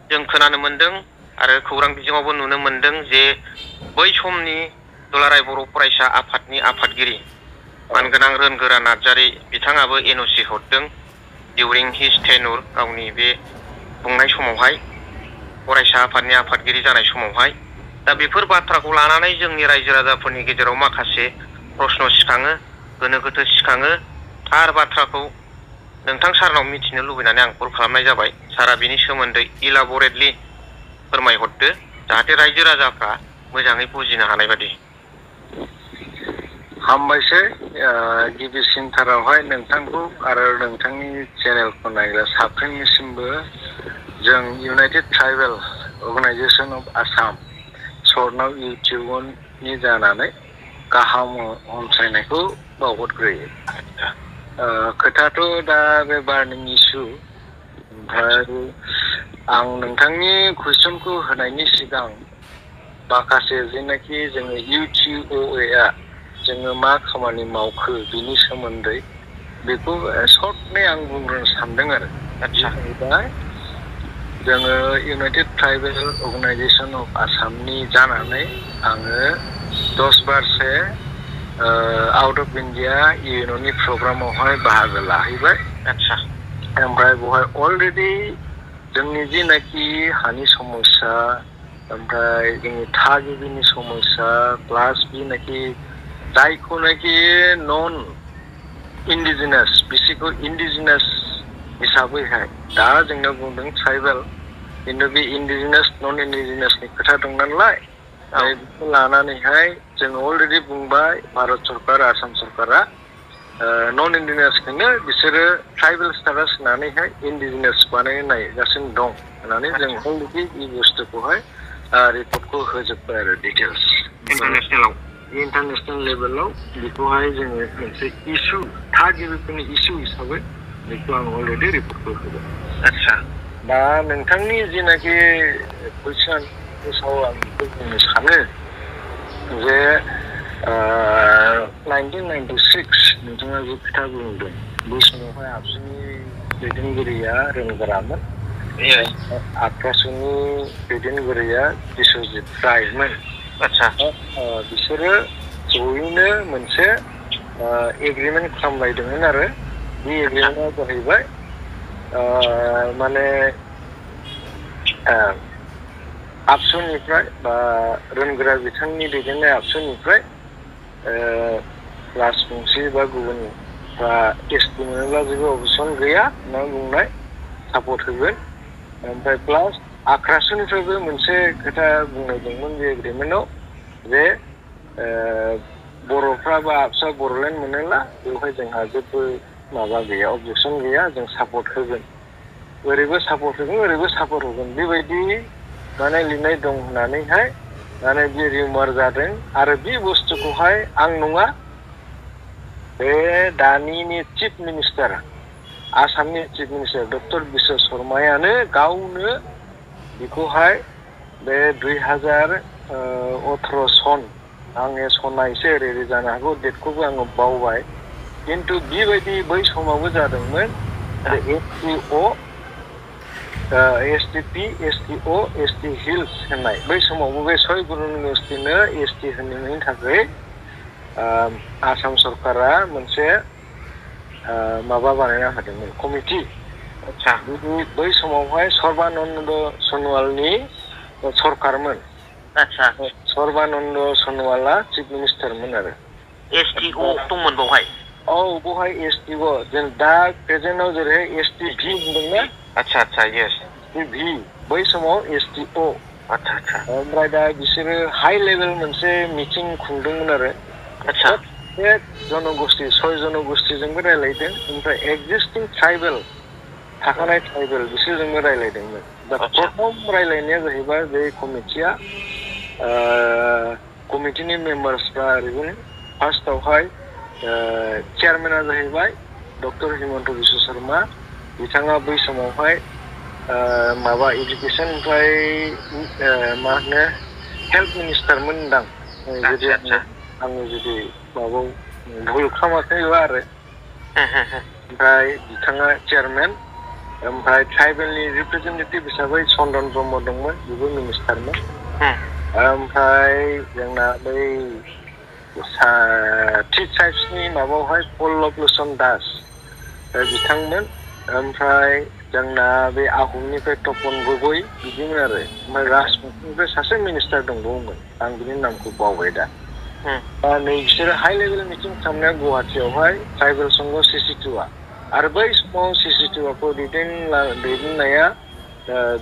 जों खोनानो मोनदों आरो खौरां बिजोङावबो नुनो मोनदों जे बै समनि दुलाराय बर' फरायसा आफादनि आफादगिरि मानगोनां रोनगोरा नार्जारी बिथाङाबो एनअसि हरदों डिउरिं हिज टेन्युर गावनि बे खुंनाय समावहाय फरायसा आफादनि आफादगिरि जानाय समावहाय दा बेफोर बाथ्राखौ लानानै जोंनि रायजो राजाफोरनि गेजेराव माखासे प्रश्न सिखाङो गोनो गोथो सिखाङो थार बाथ्राखौ नोंथां सारनाव मिथिनो लुबैनानै आं कल खालामनाय जाबाय सारा बिनि सोमोन्दै इलाबरेटलि फोरमायहरदो जाहाथे रायजो राजाफ्रा मोजाङै बुजिनो हानाय बादि। हामबायसै गिबिसिनथारावहाय नोंथांखौ आरो नोंथांनि चेनेलखौ नायग्रा साफ्रोमनिसिमबो जों united tribal organisation of Assam सरनाव इउटिउबनि जानानै गाहाम हामलायनायखौ बावहरग्रोयो। खोथाथ' दा बे बार्निं इस्यु ओमफ्राय आं नोंथांनि कुइसनखौ होनायनि सिगां माखासे जेनाखि जोङो इउटिउबआ जोङो मा खामानि मावखो बिनि सोमोन्दै बेखौ सर्टलि आं बुंग्रोनो सानदों आरो। दा जोङो इउनाइटेड ट्राइबेल अर्गानाइजेसन अफ आसामनि जानानै आङो 10 बारसे आउट अफ इन्डिया इउएनअनि प्रग्रामावहाय बाहागो लाहैबाय। ओमफ्राय बेवहाय अलरेडि जोंनि जेनाखि हानि समस्या ओमफ्राय जोंनि थागिबिनि समस्या प्लास बिनाखि जायखौनाखि नन इन्डिजिनास बिसोरखौ इन्डिजिनास हिसाबैहाय दा जोंनो बुंदों ट्राइबेल खिन्थु बे इन्डिजिनास नन इन्डिजिनासनि खोथा दं नालाय बेखौ लानानैहाय जोङो अलरेडि बुंबाय भारत सरकार आसाम सरकारा नन इन्डिजिनासखौनो बिसोरो ट्राइबेल स्टेटास होनानैहाय इन्डिजिनास बानायनो नायगासिनो दं होननानै जों अलरेडि बे बुस्थुखौहाय रिपर्टखौ होजोब्बाय आरो डिटेल्स इन्टारनेसनेल लेभेलाव बेखौहाय जोङो मोनसे इस्यु थागिबिफोरनि इस्यु हिसाबै बेखौ आं अलरेडि रिपर्टखौ होबाय। दा नोंथांनि जेनाखि कुइसन सायाव आं बेखौ बुंनो सानो जे 1996 नोंथाङा जे खोथा बुंदों बै समावहाय आबसुनि दैदेनगिरिया रोंगोरामोन आक्रासुनि दैदेनगिरिया बिस्वजित रायमोन। बिसोरो जयैनो मोनसे एग्रिमेन्ट खालामलायदोंमोन आरो बे एग्रिमेन्टआ जाहैबाय माने आबसुनिफ्राय बा रोनगोरा बिथांनि दैदेननाय आबसुनिफ्राय राजबंसि बा गुबुनफ्रा एसटि मोनोब्ला जेबो अबजेक्सन गैया होनना बुंनाय सापर्ट होगोन ओमफ्राय प्लास आक्रासुनिफ्रायबो मोनसे खोथा बुंनाय दंमोन बे एग्रिमेन्टआव जे बर'फ्रा बा आबसुआ बर'लेण्ड मोनोब्ला बेवहाय जोंहा जेबो माबा गैया अबजेक्सन गैया जों सापर्ट होगोन ओरैबो सापर्ट होगोन ओरैबो सापर्ट होगोन बेबायदि माने लिरनाय दं होननानैहाय माने बे रिउमार जादों आरो बे बुस्थुखौहाय आं नङा बे दानिनि चिफ मिनिस्टार आसामनि चिफ मिनिस्टार डक्टर बिश्व शर्मायानो गावनो बेखौहाय बे 2018 सन आंनि सना एसे ओरै जानो हागौ डेटखौबो आङो बावबाय खिन्थु बेबायदि बै समावबो जादोंमोन एसटिअ एसटिपि एसटिअ एसटि हिल्स होननाय बै समावबो बे सयगुरु इउनिभारसिटिनो एसटि होनायनि थाखाय आसाम सरकारा मोनसे माबा बानायना होदोंमोन कमिटि बै समावहाय सर्बानन्द सनवालनि सरकारमोन सर्बानन्द सनवाला चिफ मिनिस्टारमोन आरो एसटिअ दंमोन बेवहाय बेवहाय एसटिअ जों दा प्रेजेन्टआव जेरै एसटि भि होनदोंना येस भि बै समाव एसटिअ ओमफ्राय दा बिसोरो हाइ लेभेल मोनसे मिटिं खुंदोंमोन आरो बे जनगोष्ठी 6 जनगोष्ठीजोंबो रायलायदों ओमफ्राय एक्जिस्टिं ट्राइबेल थाखानाय ट्राइबेल बिसोरजोंबो रायलायदोंमोन दा प्रथम रायलायनाया जाहैबाय बे कमिटिया कमिटिनि मेम्बार्सफ्रा ओरैनो फार्स्टआवहाय चेयारमेना जाहैबाय डक्टर हिमन्त बिश्व शर्मा बिथाङा बै समावहाय माबा इडुकेसननिफ्राय मा होनो हेल्थ मिनिस्टारमोन दां जुदि आङो जुदि माबायाव भुल खालामाखैबा आरो ओमफ्राय बिथाङा चेयारमेन ओमफ्राय ट्राइबेलनि रिप्रेजेन्टेटिभ हिसाबै चन्दन ब्रह्म दंमोन बेबो मिनिस्टारमोन ओमफ्राय जोंना बै ट्राइब्सनि माबायावहाय पल्लभ लोचन दास बिथांमोन ओमफ्राय जोंना बे आहमनिफ्राय तपन गगৈ बिदिमोन आरो ओमफ्राय राजबंशीनिफ्राय सासे मिनिस्टार दंबावोमोन आं बिनि नामखौ बावबाय दा नै बिसोरो हाइ लेभेल मिटिं खालामनाया गुवाहाटियावहाय ट्राइबेल संघ सिसिटुआ आरो बै समाव सिसिटुआखौ दैदेननाया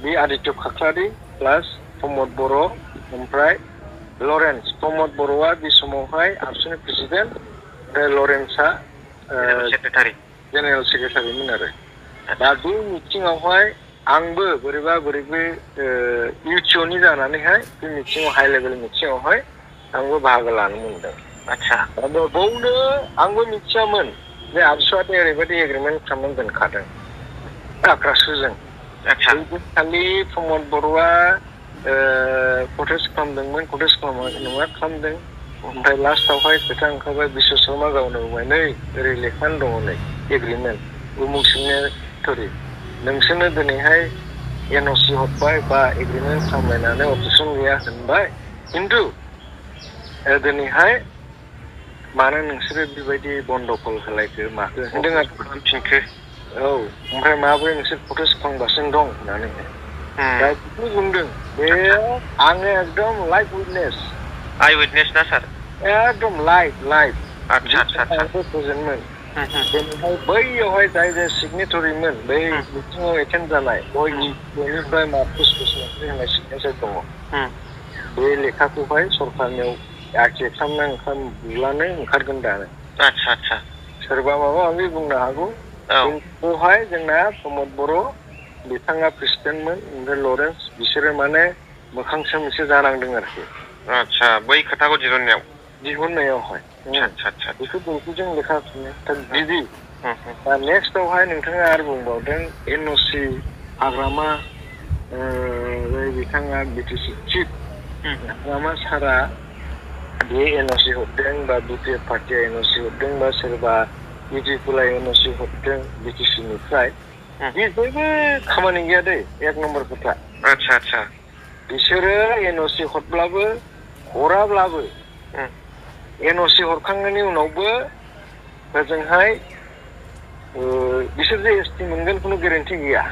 बे आदित्य खाख्लारि प्लास प्रमद बर' ओमफ्राय लरेन्स प्रमद बर'आ बे समावहाय आबसुनि प्रेसिडेन्ट ओमफ्राय लरेन्सआ जेनेरेल सेक्रेटारिमोन आरो दा बे मिटिङावहाय आंबो बोरैबा इउटिअनि जानानैहाय बे मिटिङाव हाइ लेभेल मिटिङावहाय आंबो बाहागो लानो मोनदों आदसा बावनो आंबो मिथियामोन जे आबसुआथ ओरैबायदि एग्रिमेन्ट खालामनानै दोनखादों आक्रासुजों खालि प्रमद बर'आ प्रटेस्ट खालामदोंमोन प्रटेस्ट नङा खालामदों ओमफ्राय लास्टावहाय खोथा ओंखारबाय बिश्व शर्मा गावनो बुंबाय नै ओरै लेखानो दङ नै एग्रिमेन्ट उमुक सिगनेटरि नोंसोरनो दिनैहाय एनअसि हरबाय बा एग्रिमेन्ट खालामलायनानै अबजेक्सन गैया होनबाय खिन्थु दिनैहाय मानो नोंसोरो बेबायदि बन्द'कल होलायखो माखो होनदों आरो खालामफिनखो औ ओमफ्राय माबोरै नोंसोर प्रटेस्ट खालामगासिनो दं होननानै दा बेखौ बुंदों बे आङो एकदम लाइभ उइटनेस आइ उइटनेस ना सार एकदम लाइभ आंबो प्रेजेन्टमोन बेनिफ्राय बैयावहाय जाय सिगनेटरिमोन बै मिटिङाव एटेन्ड जानाय बयनिफ्राय मार्कुस बसुमतारी होननाय सिगनेचार दङ बे लेखाखौहाय सरकारनियाव आखि खालामना ओंखारगोन दानो सोरबा माबा माबि बुंनो हागौ बेवहाय जोंना प्रमद बर' बिथाङा प्रेसिडेन्टमोन ओमफ्राय लरेन्स बिसोरो माने मोखांसो मोनसे जानांदों आरोखि बै खोथाखौ दिहुननायावहाय बेखौ बयबोजों लेखा बिदि दा नेक्स्टआवहाय नोंथाङा आरो बुंबावदों एनअसि हाग्रामा बिथाङा बिटिसि चिफ हाग्रामा सारा बे एनअसि हरदों बा बिपिएफ पार्टिया एनअसि हरदों बा सोरबा इउटिपुला एनअसि हरदों बिटिसिनिफ्राय बे जेबो खामानि गैया दै एक नम्बर खोथा बिसोरो एनअसि हरब्लाबो हराब्लाबो एनअसि हरखांनायनि उनावबो ओजोंहाय बिसोर जे एसटि मोनगोन खुनु गेरेन्टि गैया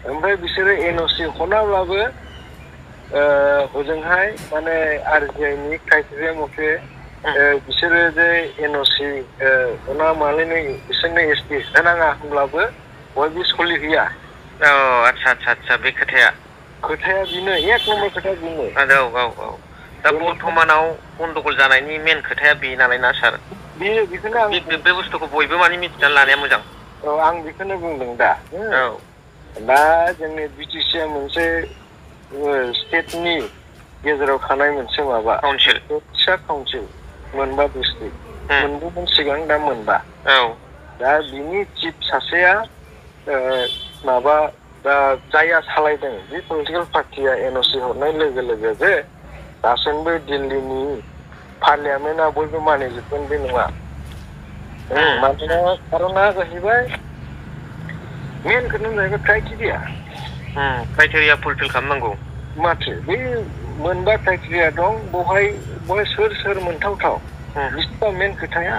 ओमफ्राय बिसोरो एनअसि हराब्लाबो हजोंहाय माने आरजिआइनि क्राइटेरिया मथे बिसोरो जे एनअसि हना मालायनो बिसोरनो एसटि होनाङा होनब्लाबो बयबो सोलिहैया बे खोथाया बेनो एक नम्बर खोथा बेनो दा बर्थमानाव बन्द'गल जानायनि मेन खोथाया बे नालाय ना सार बेखौनो बे बुस्थुखौ बयबो माने मिथिनानै लानाया मोजां आं बेखौनो बुंदों दा जोंनि बिटिसिआ मोनसे स्टेटनि गेजेराव थानाय मोनसे माबा काउन्सिल फिसा काउन्सिल मोनबा डिस्ट्रिक्ट मोनबोमोन सिगां दा मोनबा दा बिनि चिफ सासेया माबा दा जायहा सालायदों बे पलिटिकेल पार्टिया एनअसि हरनाय लोगो लोगो जे दासिमबो दिल्लीनि पार्लियामेन्टआ बयबो मानिजोबगोन बे नङा मानोना खारना जाहैबाय मेन खोथायानो जाहैबाय क्राइटेरिया फुलफिल खालामनांगौ माथो बे मोनबा क्राइटेरिया दं बहाय सोर मोनथावथाव बिसिबा मेन खोथाया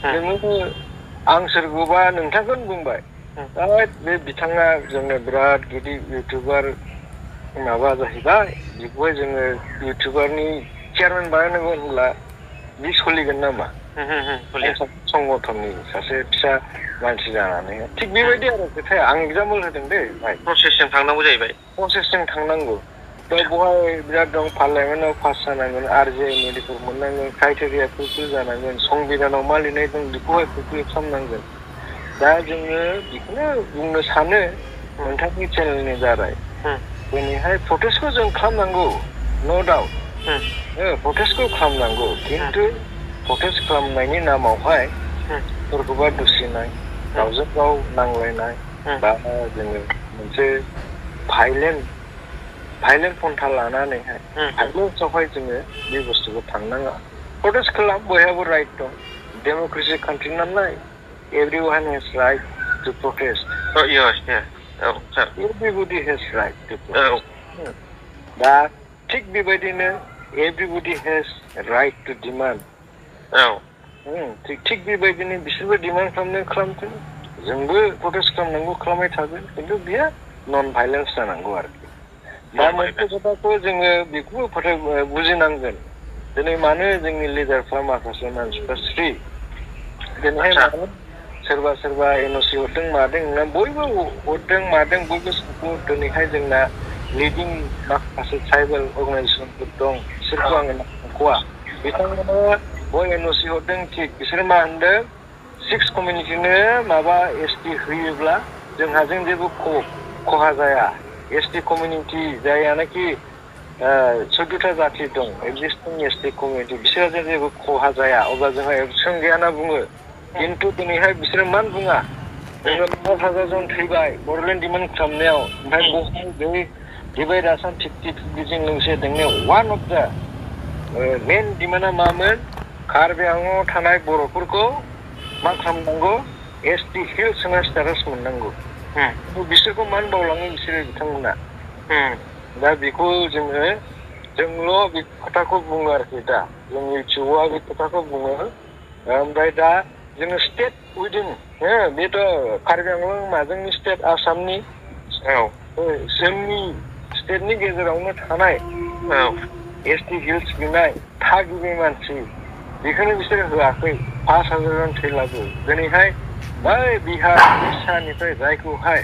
नोङो आं सोरखौबा नोंथांखौनो बुंबाय बे बिथाङा जोंनो बिराद गिदिर इउटुबार माबा जाहैबाय बेखौहाय जोङो इउटुबारनि चेयारमेन बानायनांगौ होनब्ला बे सोलिगोन नामा संगठननि सासे फिसा मानसि जानानै थिग बेबायदि आरो खोथाया आं एग्जाम्पल होदों दे प्रसेसजों थांनांगौ जाहैबाय प्रसेसजों थांनांगौ दा बहाय बिराद दं पार्लियामेन्टआव पास जानांगोन आरजिआइनि रिपर्ट मोननांगोन क्राइटेरिया फुलफिल जानांगोन संबिधानाव मा लिरनाय दं बेखौहाय फुलफिल खालामनांगोन दा जोङो बेखौनो बुंनो सानो नोंथांनि चेनेलनि दारै दिनैहाय प्रटेस्टखौ जों खालामनांगौ नो डाउट प्रटेस्टखौ खालामनांगौ खिन्थु प्रटेस्ट खालामनायनि नामावहाय सोरखौबा दुसिनाय गावजों गाव नांलायनाय बा जोङो मोनसे भाइलेन्ट पन्था लानानैहाय भाइलेन्सआवहाय जोङो बे बुस्थुखौ थांनाङा प्रटेस्ट खालाम बयहाबो राइट दं डेम'क्रेसि कान्ट्रि नालाय everyone has right to protest Yes, yes. Oh, sir. Everybody has right to Oh. protest. दा थिग बेबायदिनो everybody has right to demand. Oh. थिग बेबायदिनो बिसोरबो डिमान्ड खालामथों जोंबो प्रटेस्ट खालामनांगौ खालामबाय थागोन खिन्थु बियो नन भाइलेन्स जानांगौ आरोखि दा मोनसे खोथाखौ जोङो बेखौबो बुजिनांगोन दिनै मानो जोंनि लिडारफ्रा माखासे मानसिफ्रा स्रि दिनैहाय मानो सोरबा एनअसि हरदों मादों ना बयबो हरदों मादों बयबो सापर्ट दिनैहाय जोंना लिडिं माखासे ट्राइबेल अर्गानाइजेसनफोर दं बिसोरखौ आङो नांख'वा बिथांमोना बय एनअसि हरदों थिग बिसोरो मा होनदों 6 कमिउनिटिनो माबा एसटि होयोब्ला जोंहाजों जेबो खहा जाया एसटि कमिउनिटि जायानाखि 14टा जाति दं एक्जिस्टिं एसटि कमिउनिटि बिसोरजों जेबो खहा जाया अब्ला जोंहा एक्सन गैया होनना बुङो खिन्थु दिनैहाय बिसोरो मानो बुङा जोङो 5,000 जन थैबाय बड'लेण्ड डिमान्ड खालामनायाव ओमफ्राय बहाय बे डिभाइड आसाम 50-50 जों लोगोसे दोंनायाव वान अफ दा मेन डिमान्डआ मामोन कार्बि आंलंआव थानाय बर'फोरखौ मा खालामनांगौ एसटि हिल्स होनना स्टेटास मोननांगौ बिसोरखौ मानो बावलाङो बिसोरो बिथांमोना दा बेखौ जोंल' बे खोथाखौ बुङो आरोखि दा जों इउटुबआ बे खोथाखौ बुङो ओमफ्राय दा जोङो स्टेट उइदिन बेथ' कार्बि आंलं मा जोंनि स्टेट आसामनि जोंनि स्टेटनि गेजेरावनो थानाय एसटि हिल्स बिनाय थागिबि मानसि बेखौनो बिसोर होआखै 5,000 जन थैलाबो दिनैहाय बै बिहार उड़िसानिफ्राय जायखौहाय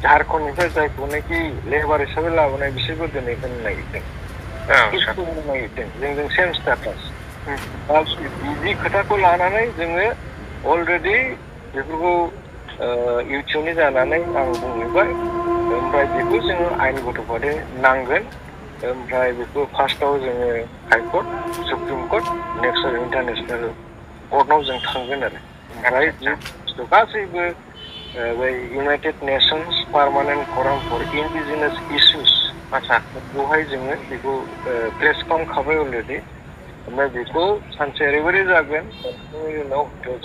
झारखन्डनिफ्राय जायखौनाखि लेबार हिसाबै लाबोनाय बिसोरबो दिनै होनो नागिरदों जोंजों सेम स्टेटास दा बिदि खोथाखौ लानानै जोङो अलरेडि बेफोरखौ इउटुबनि जानानै आं बुंबाय ओमफ्राय बेखौ जोङो आयेन गथ'फोरनो नांगोन ओमफ्राय बेखौ फार्स्टआव जोङो High Court supreme court next international कर्टआव जों थांगोन आरो ओमफ्राय गासैबो बै United nations permanent फराम four इन्डिजिनास issues बेवहाय जोङो बेखौ प्लेस खालामखाबाय अलरेडि ओमफ्राय बेखौ सानसे ओरैबायदि जागोन बेनि उनाव जों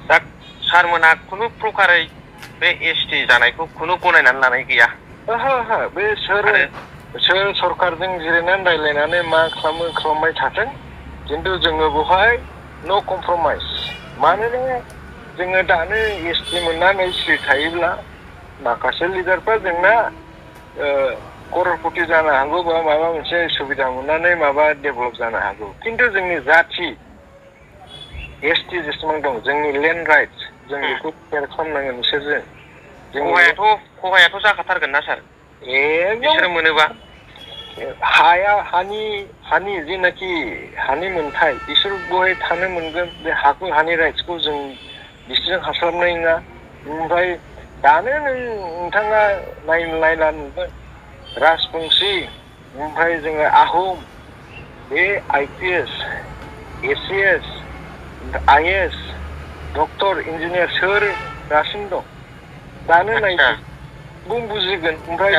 दा सारमोनहा खुनु प्रकारै बे एसटि जानायखौ खुनु गनायनानै लानाय गैया बे सोर सरकारजों जिरायनानै रायज्लायनानै मा खालामबाय थाथों खिन्थु जोङो बेवहाय न' कमप्रमाइज मानोना जोङो दानो एसटि मोननानै सिरि थायोब्ला माखासे लिडारफ्रा जोंना कररपति जानो हागौ बा माबा मोनसे सुबिदा मोननानै माबा डेभेलप जानो हागौ खिन्थु जोंनि जाथि एसटि जेसेबां दं जोंनि लेन्ड राइट्स जों बेखौ केयार खालामनांगोन बिसोरजों खहायाथ' जाखाथारगोन ना सार बिसोर मोनोबा हानि जेनाखि हानि मोनथाय बिसोर बहाय थानो मोनगोन बे हानि राइट्सखौ जों बिसोरजों हास्लाबनाय नङा ओमफ्राय दानो नोंथाङा नायला नुगोन राजबंसि ओमफ्राय जोङो आहम बे IPS ACS IS doctor engineer सोर दासिम दं दानो नायदो बुजिगोन ओमफ्राय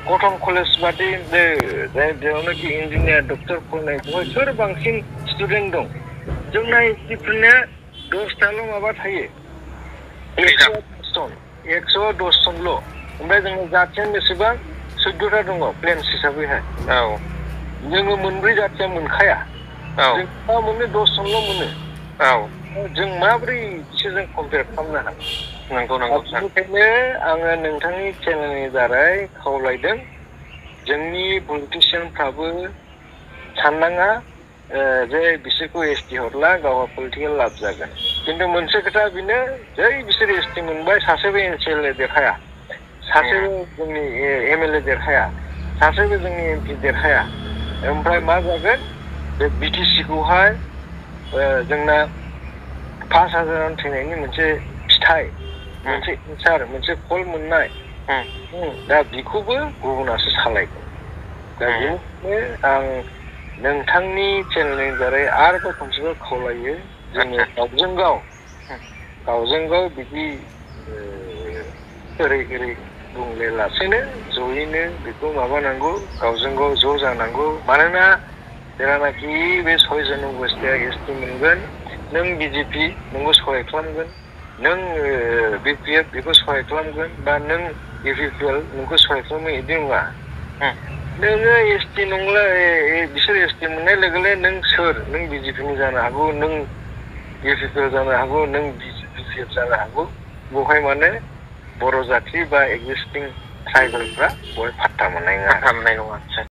कटन कलेज बादि जेरावनाखि इन्जिनियार डक्टर फरायनाय बेवहाय सोर बांसिन स्टुडेन्ट दं जोंना एसटिफोरना 10टाल' माबा थायो 110 जनल' ओमफ्राय जोङो जाथिया बेसेबां 14टा दङ प्लेन्स हिसाबैहाय जोङो मोनब्रै जाथिया मोनखाया जों मा मोनो 10 जनल' मोनो जों माबोरै बिसोरजों कम्पेयार खालामनो हागोन बेनिखायनो आङो नोंथांनि चेनेलनि दारै खावलायदों जोंनि पलिटिशियानफ्राबो साननाङा जे बिसोरखौ एसटि हरला गावहा पलिटिकेल लाब जागोन खिन्थु मोनसे खोथा बेनो जै बिसोर एसटि मोनबाय सासेबो एनसिएलए देरहाया सासेबो जोंनि MLA देरहाया सासेबो जोंनि MP देरहाया ओमफ्राय मा जागोन बे BTC-खौहाय जोंना 5,000 जन थैनायनि मोनसे फिथाइ मोनसे एन्सार मोनसे फल मोननाय दा बेखौबो गुबुनासो सालायगोन दा बेनिखायनो आं नोंथांनि चेनेलनि दारै आरोबाव खनसेबाव खावलायो जोङो गावजों गाव बिदि ओरै बुंलायालासेनो जयैनो बेखौ माबानांगौ गावजों गाव ज' जानांगौ मानोना जेरानाखि बे 6 जन अगस्टआ एसटि मोनगोन नों बिजेपि नोंखौ सहाय खालामगोन, नों बिपिएफ बेखौ सहाय खालामगोन, बा नों इउपिपिएल नोंखौ सहाय खालामगोन बिदि नङा। नोङो एसटि नंला, बिसोर एसटि मोननाय लोगो लोगो नों सोर, नों बिजेपिनि जानो हागौ, नों इउपिपिएल जानो हागौ, नों बिपिएफ जानो हागौ। बेवहाय माने बर' जाथि बा एक्जिस्टिं ट्राइबेलफ्रा बेवहाय फात्ता मोननाय नङा।